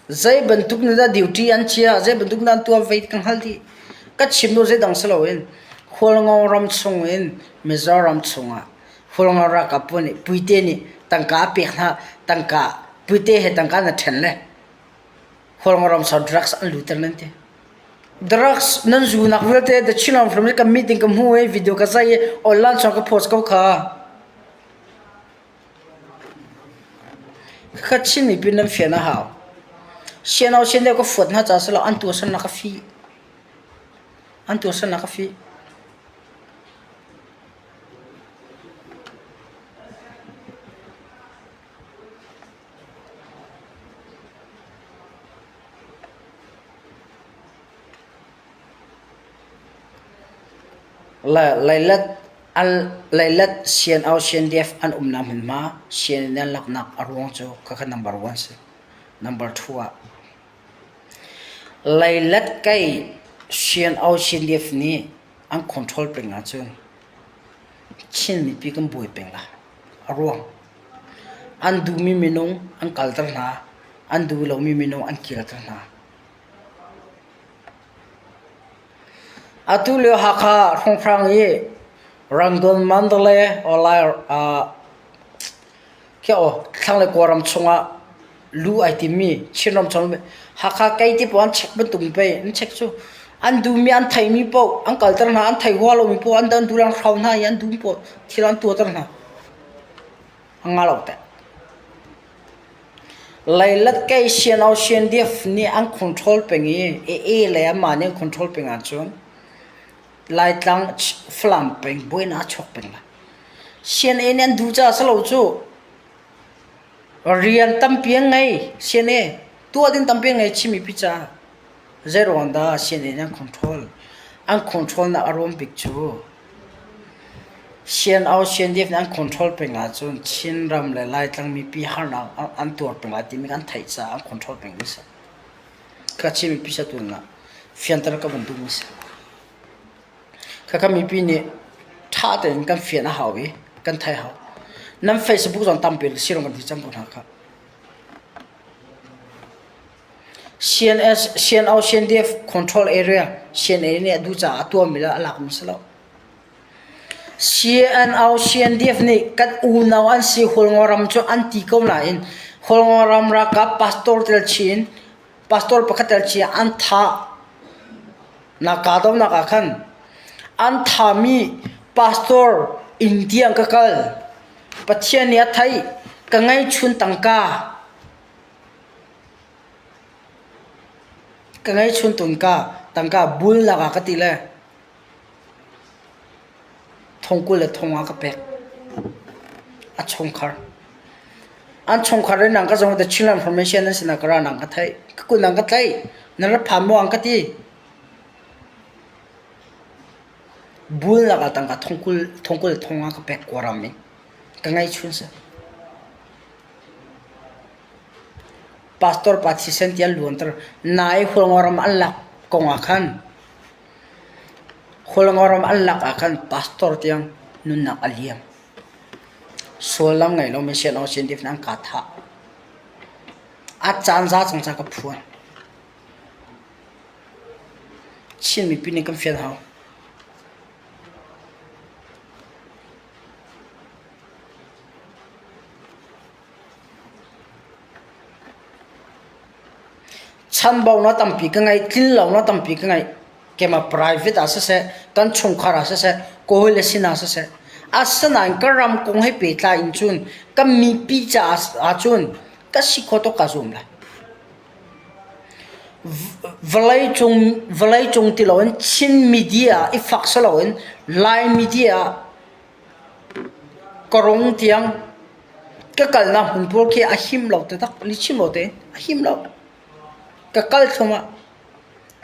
Speaker 1: Zei bantuk nih dah duty an chiah, zei bantuk dah an tuah vei ka hngalh dih. Ka chim lo zeidang si loin Hualngo ram chung in Mizoram chungah Hualngo ralkap pawl nih Puite nih tangka a pek hna, tangka Puite he tangka na ṭhen le Hualngo ram sau drugs an luter nan ti. Drugs nan zunak vialte The Chin Film kan meeting ka hmu i video ka zai i online chung ka post ko kha. Ka Chin mipi nan fian a hau. Siano sian deuh ka fuat hna caah si lo an tuahsernak ka fih. An tuahsernak ka fih. Leilet CNO CNDF an umnak hmunhma CNA nih an laknak a ruang cu khakha number one si. Number two ah Leilet kei CNO CNDF nih an control peng ahcun Chin mipi kan buai peng lai. A ruang an duhmi minung an kalter hna, an duh lomi minung an kirter hna. Atu lio Hakha hrawnghrang i Rangoon, Mandalay or Lai thlanglei Kawlram chungah luh ai timmi Chinram chung Hakha kei ti paoh an check bantuk in pei an check cu an duhmi an theimi paoh an kalter hna an thei hua lomi paoh an duh an hro hna i an duhmi paoh thil an tuahter hna. A nga lo teh. Leilet kei CNO CNDF nih an control peng i AA le anmah nih an control peng ahcun Laitlang Falam peng buainak a chuak peng lai. CNA nih an duh caah si lo cu. Rian tampi an ngei CNA. Tuah ding tampi an ngei Chin mipi caah. Zeiruang dah CNA nih an control? An control nak a ruang bik cu CNO, CNDF nih an control peng ahcun Chinram le Laitlang mipi harnak an tuar peng lai timi an theih caah an control pengmi a si. Kha Chin mipi satuan ah fianter ka van duhmi a si. Khakha mipi nih ṭha tein kan fian a hau i kan theih a hau. Nan Facebook zong tampi sirong kan ti cang ko hna khah. CNS, CNO, CNDF control area CNA nih a duh caah a tuahmi le a lakmi si lo. CNO, CNDF nih kan unau an si Hualngo ram cu an ti ko nain Hualngo ram ralkap pastor tel chin pastor pakhat tel chin an thah nak kahdohnak ah khan an thahmi pastor inn tiang ka kal. Pathian nih a theih ka ngeihchun tangka Ka ngeihchun tungka tangka bulnak ah ka ti le thongkul le thong ah ka pek. A chungkhar. An chungkhar in nang ka zong the Chinland Information nan sinah ka ra nang ka theih. Ka kut nang ka tlaih. Nan ra phan maw an ka ti. Bulnak ah tangka thongkul thongkul le thong ah ka pek kawram in. Ka ngeihchun si. Pastor pa thisen ti an luanter. Nai Hualngoram an lak kong ah khan Hualngoram an lak ah khan pastor tiang nunnak a liam. Sullam ngei lomi sian aw sin dif an ka thah. A caan za cang ca ka phuan. Chin mipi nih kan fian hau. Chanbaunak tampi ka ngei, tlinlonak tampi ka ngei. Keimah private ah siseh, kan chungkhar ah siseh, kawi le sinah siseh. Asinain ka ram kong he pehtlai in cun kan mipi caah ahcun ka si kho tuk kaa zuam lai. Vawleicung, vawleicung ti loin Chin media i fak si loin Lai media ah ka rung tiang ka kalnak hmun pawl khi a him lo taktak, lihchim lo tein a him lo. Ka kal thluahmah.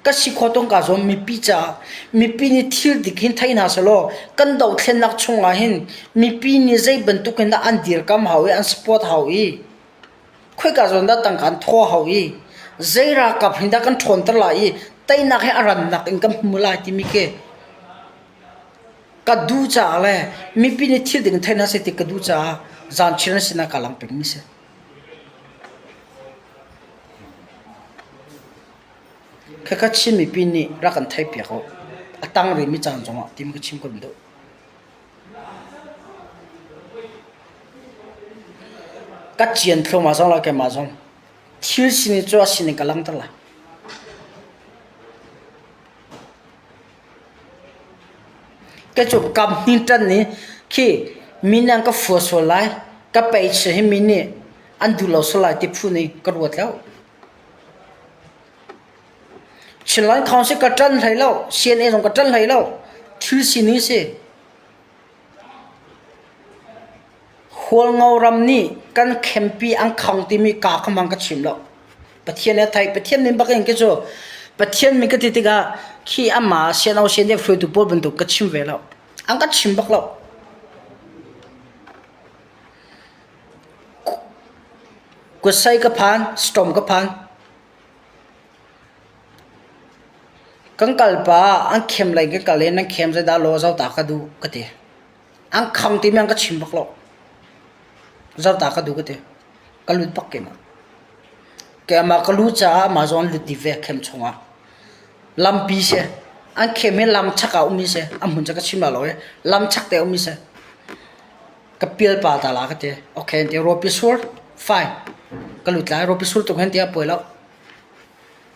Speaker 1: Ka si khawh tung kaa zuam mipi caah mipi nih thil dik hin thei hna sehlaw kan dohthlennak chungah hin mipi nih zei bantuk in dah an dirkam hau i an support hau i khoika zawn dah tangka an thaw hau i zei ralkap hin dah kan ṭhawnter lai i teinak hi a rannak in kan hmu lai timi khi ka duh caah le mipi nih thil ding thei hna seh ti ka duh caah zaanchir na sinah kaa lang pengmi si. Khakha Chin mipi nih rak kan theihpiak u. A tang rihmi caan zongah tim ka chim kan duh. Ka cian thluahmah zong la keimah zong thil sining cu a sining ka langhter lai. Kei cu kam hnin ṭan i khi mi nih an ka fua sual lai, ka page hi mi nih an duh lo sual lai ti phu nih ka ruat lo. Chinland Council ka ṭan hlei lo, CNA zong ka ṭan hlei lo. Thil sining si. Hualngo ram nih kan khempi an khang timi kaa kha hmang ka chim lo. Pathian nih a theih. Pathian min bak in khi cu Pathian min ka ti tikah khi amah siano sian deuh hruaitu pawl bantuk ka chim ve lo. An ka chim bak lo. Kutsai ka phan, storm ka phan. Kan kal pa an khem lei kan kal i nan khem zeidah law zo ta ka duh ka ti. An kham timi an ka chim bak lo. Zo ta ka duh ka ti. Ka lut bak keimah. Keimah ka lu caah mah zawn lut dih ve khem chungah. Lampi si. An khem hi lam chak ah ummi si. A hmun cu ka chim la lo i lam chak te ummi si. Ka pial pa ta la ka ti. Okay an ti. Rawpi sur fine. Ka lut lai. Rawpi sur tuk hen ti a puai lo.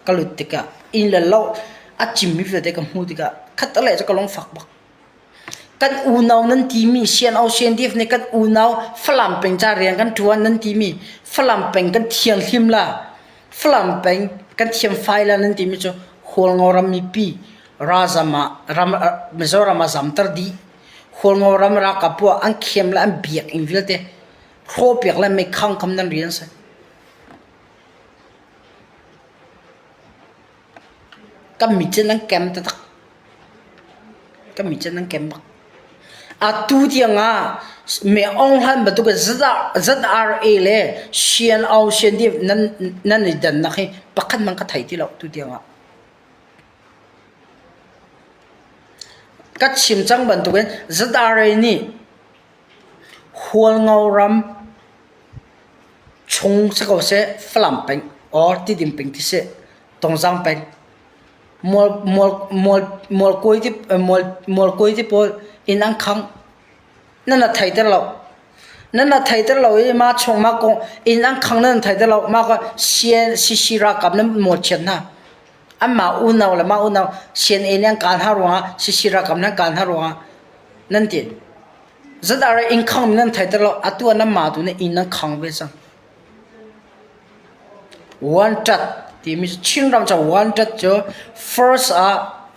Speaker 1: Ka lut tikah inn le lo a cimmi vialte ka hmuh tikah khat le cu ka lung fak bak. Kan unau nan timi CNO CNDF nih kan unau Falam peng ca rian kan ṭuan nan timi Falam peng kan thianghlim la Falam peng kan thiamfai la nan timi cu Hualngo ram mipi ralzam ah ram Mizoram ah zamter dih. Hualngo ram ralkap ah an khem le an biakinn vialte hrawhpiak le meikhang kham nan rian si. Kan mit cu nan kem taktak. Kan mit cu nan kem bak. Atu tiang ah Me Aung Hlaing bantuk in ZRA le CNO CNDF nan nan i dannak hi pakhat hmanh ka thei ti lo tu tiang ah. Ka chim cang bantukin ZRA nih Hualngo ram chung si ko seh, Falam peng or Tidim peng ti seh, Tongzang peng, mual mual mual mualkawi ti mual mualkawi ti pawl inn an khang. Nan a thei ter lo. Nan a thei ter lo i mah chung mah kong inn an khang nan thei ter lo. Mah ka CN CC ralkap nan mawhchiat hna. Anmah unau le mah unau CNA nih an kal hna ruangah CC ralkap nan kal hna ruangah nan ti. Zedah inn khang mi nan thei ter lo. Atu ah nanmah tu nih inn nan khang ve cang. Wanṭat timi cu Chinram ca wanṭat cu first ah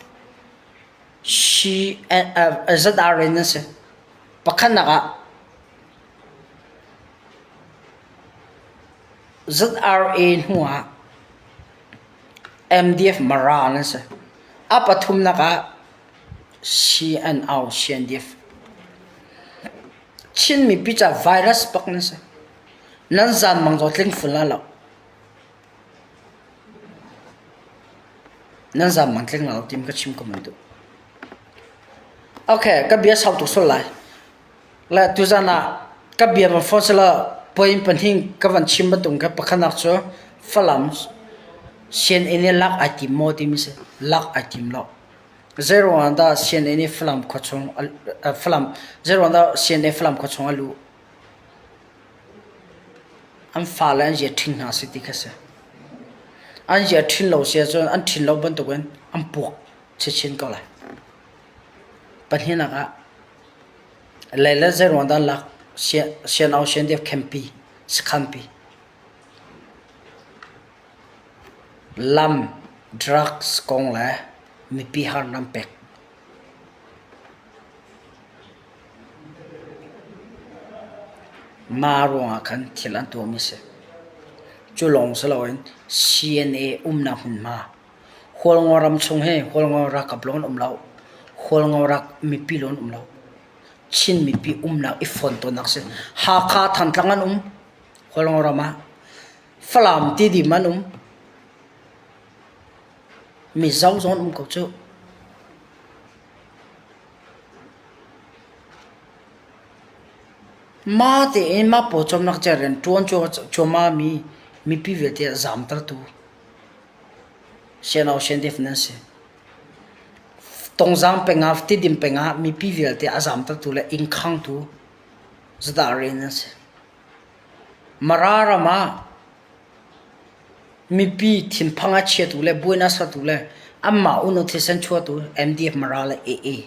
Speaker 1: ZR in an si. Pakhatnak ah ZRA hnu ah MDF Mara an si. A pathumnak ah CNO CNDF. Chin mipi ca virus bak nan si. Nan zanmang zaw tling ful la lo. Nan zaam mang tling lo tim ka chim ko man duh. Okay, ka bia sau tuk sual lai. Le tuzan ah ka bia van phone sila point pahnih ka van chim bantuk kha pakhatnak cu Falam CNA nih lak ai tim maw timi si. Lak ai tim lo. Zeiruang dah CNA nih Falam khua chung Falam zeiruang dah CNA Falam khua chung a luh? An fale an zia ṭhin hna si ti kha si. An zia ṭhin lo si ahcun an ṭhin lo bantukin an puak chinchin ko lai. Pahnihnak ah lei le zeiruang dah lak sian-au sian-dep khempi sakhanpi lam drugs kong le mipi harnak an pek. Mah ruangah khan thil an tuahmi a si. Cu lawng si loin CNA umnak hmunhma Hualngo ram chung hi Hualngo ralkap lawng an um lo. Hualngo rak mipi lawng an um lo. Chin mipi umnak i fon tawnnak a si. Hakha Thantlang an um Hualngo ram ah. Falam Tidim an um. Mizo zong an um ko cuh. Mah tein mah pawcawmnak ca rian ṭuan cuahmah mi mipi vialte a zaamtertu sian siandef nan si. Tongzaang peng ah Tidim peng ah mipi vialte a zaamtertu le inn khangtu zadah rian nan si. Mara ram ah mipi thinphang a chiatu le buainak sertu le anmah unau thisen chuahtu MDF Mara le AA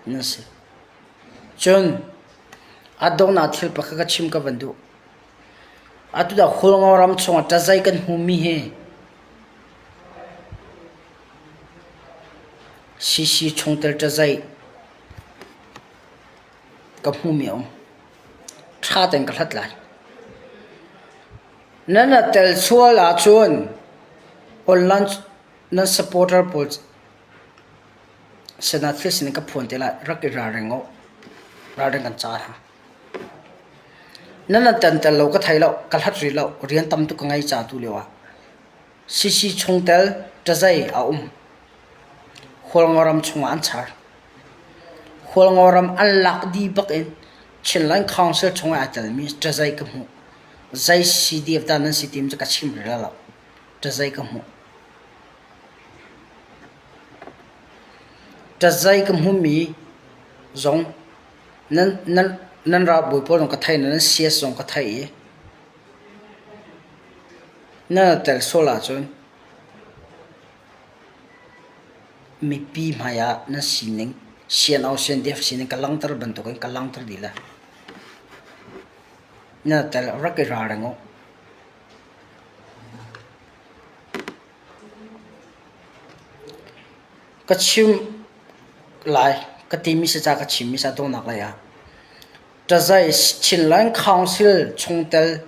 Speaker 1: nan si. Cun a donghnak thil pakhat ka chim ka van duh. Atu dah Hualngo ram chungah ṭazai kan hmuhmi hi CC chungtel ṭazai ka hmuhmi a um. Ṭha tein ka hlat lai. Nan a tel sual ahcun online nan supporter pawl sinah thil sining ka phuan te lai. Rak i ralring u. Ralring kan ca hna. Nan an tan tel lo ka thei lo. Ka hlat rih lo. Rian tam tuk ka ngei ca tu lio ah. CC chungtel ṭazei a um. Hualngoram chungah an char. Hualngoram an lak dih bak in Chinland Council chungah aa telmi ṭazei ka hmuh. Zei CDF dah nan si timi cu ka chim rih lai lo. Ṭazei ka hmuh. Ṭazei ka hmuhmi zong nan, nan, nan ralbawi pawl zong ka thei, nan CS zong ka thei i nan tel sual ahcun Mipi hmaiah nan sining sian-au sian-def sining ka langhter bantukin ka langhter dih lai. Na tel rak i ralring u. Ka chim lai ka timi si ca ka chimmi sa dawhnak lei ah Ṭazai Chinland Council chungtel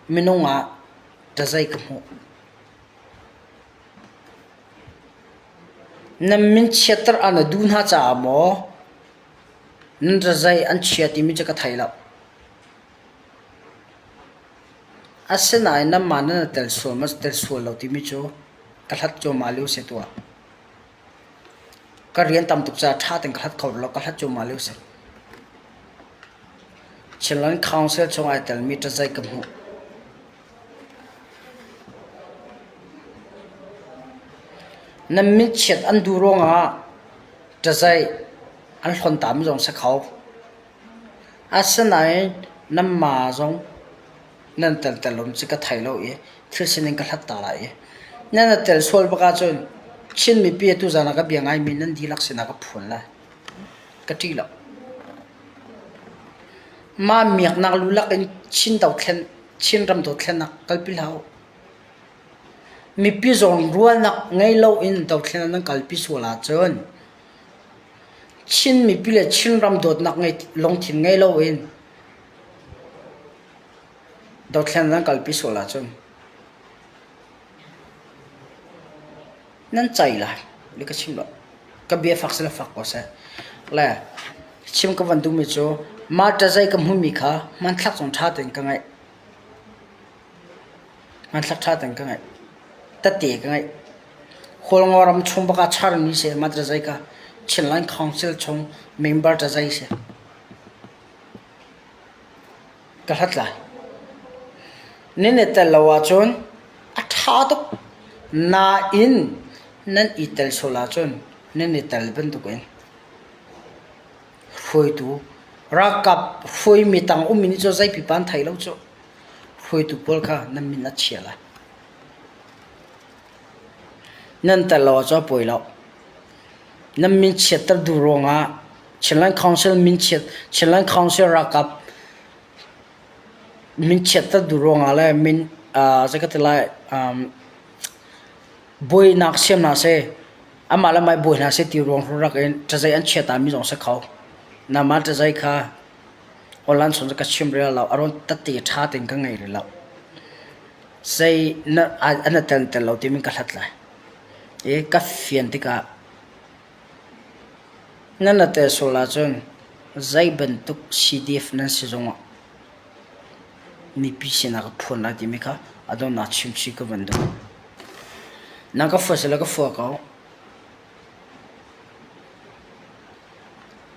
Speaker 1: minung ah ṭazai ka hmuh. Nan min chiatter an na duh hna caah maw nan rizai an chia timi cu ka thei lo. Asinain nanmah nan i tel sual maw tel sual lo timi cu ka hlat cuahmah lio si tuah. Ka rian tam tuk caah ṭha tein ka hlat kho lo, ka hlat cuahmah lio si. Chinland Council chung ai telmi ṭazai ka hmuh. Nan mitchiat an duh ruangah ṭazaih an hlon tami zong si kho. Asinain nanmah zong nan tel cu ka thei lo i thil sining ka hlat ta lai i nan i tel sual bak ahcun Chin mipi atu zan ah ka bia ngaimi nan dihlak sinah ka phuan lai. Ka ṭih lo. Mah miaknak lulak in Chin dothlen Chinram dothlennak kalpi hlah u. Mipi zawnrualnak ngei loin dothlennak nan kalpi sual ahcun Chin mipi le Chinram dawtnak ngei lungthin ngei loin dothlennak nan kalpi sual ahcun nan cai lai li ka chim lo. Ka bia fak sila fak ko seh. Le chim ka van duhmi cu mah ṭazai ka hmuhmi kha hmanthlak zong ṭha tein ka ngaih. Hmanthlak ṭha tein ka ngaih. tete ka ngeih. Hualngo ram chung bak ah charmi si mah cazai ka Chinland Council chung member cazai si. Ka hlat lai. Nan i tel lo ahcun a ṭha tuk. Nain nan i tel sual ahcun nan i tel bantukin hruaitu ralkap hruaimi tang ummi nih cun zei pipa an thei lo cu. Hruaitu pawl kha nan min a chia lai. Nan tel lo ahcun a pawi lo. Nan min chiatter duh ruangah Chinland Council min chiat Chinland Council ralkap min chiatter duh ruangah le min zei ka ti lai buainak siam hna seh amah le amah i buai hna seh ti ruang rak in ṭazei an chiat mi zong si kho. Nangmah ṭazei kha online chung cu ka chim rih lo. A rawn tette ṭha tein ka ngei rih lo. Zei na an tel tel lo timi ka hlat lai. I ka fian tikah nan na tel sual ahcun zei bantuk CDF nan si zongah mipi sinah ka phuan lai timi kha a donghnak chimchih ka van duh. Nang ka fua sila ka fua ko.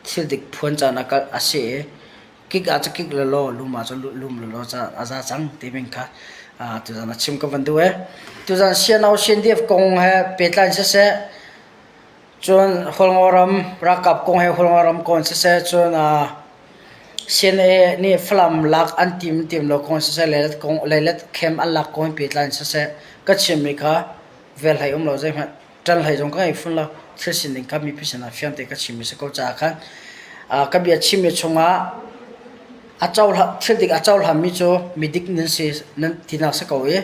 Speaker 1: Thil dik phuan caan a kal a si i kik ah cu kik lelaw lum ah cun lum lelaw a za cang timi kha tuzan a chim ka van duh ee. Tuzan CNO CNDF kong he pehtlai siseh cun Hualngo ram ralkap kong he Hualngo ram kong siseh cun CNA nih Falam lak an tim tim lo kong siseh leilet kong leilet camp an lak kong he pehtlai siseh ka chimmi kha vel hlei um lo zeihmanh ṭan hlei zong ka ngei fawn lo. Thil sining kha mipi sinah fiang tein ka chimmi si ko caah khan ka bia chimmi chungah a cohlan thil dik a cohlanmi cu midik nan si nan tinak si ko i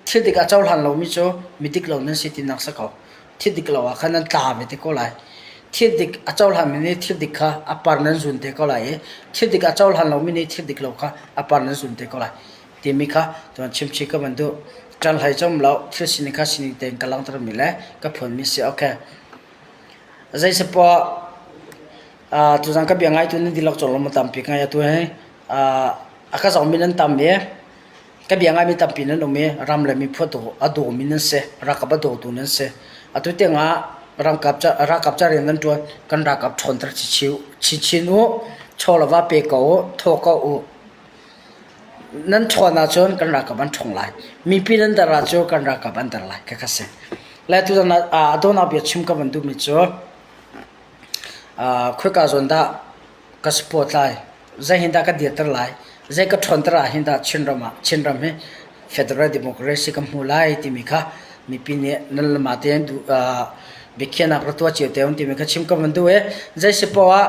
Speaker 1: thil dik a cohlan lomi cu midik lo nan si tinak si ko. Thil dik lo ah khan nan tla ve te ko lai. Thil dik a cohlanmi nih thil dik kha a par nan zun te ko lai i thil dik a cohlan lomi nih thil dik lo kha a par nan zun te ko lai. Timi kha tuan chimchih ka van duh. Ṭan hlei cu um lo, thil sining kha sining tein ka langhtermi le ka phuanmi si. Okay. Zeisapoah uh, tuzan ka bia ngaitu nan dihlak cawlawm ma tampi ngai atu hi uh, a ka zohmi nan tam i ka bia ngaimi tampi nan um i ram le miphun a dawmi nan si ralkap a dawtu nan si atu tiangah ralkap ca ralkap ca rian nan ṭuan kan ralkap ṭhawnter chinchin u chaw le va pe ko u thaw ko u Nan ṭhawn ahcun kan ralkap an ṭhawng lai. Mipi nan der ahcun kan ralkap an der lai. Khakha si. Le tuzan ah a dawhnak bia chim ka van duhmi cu khoika zawn dah ka support lai, zei hin dah ka dirter lai, zei ka ṭhawnter ah hin dah Chinram ah Chinram hi federal democracy ka hmu lai timi kha mipi nih nan le mah tein biakhiahnak ra tuah cio te un timi kha chim ka van duh i zei si poah ah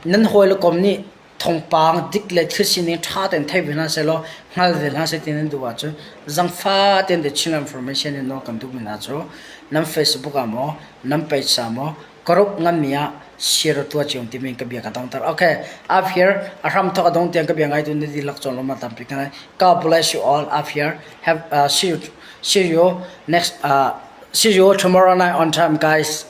Speaker 1: nan hawi le kom nih thawngpang dik le thil sining ṭha tein thei ve hna sehlaw hngal ve hna seh ti nan duh ahcun zangfa tein The Chin Information in nawl kan duhmi hna cu nan Facebook ah maw nan page ah maw group nganmi ah share tuah cio timi ka bia ka dongter. Okay, up here a hram thawk a dong tiang ka bia ngaitu na dihlak cawn lawm tampi kan God bless you all up here. Have uh, see you see you next uh, see you tomorrow night on time guys.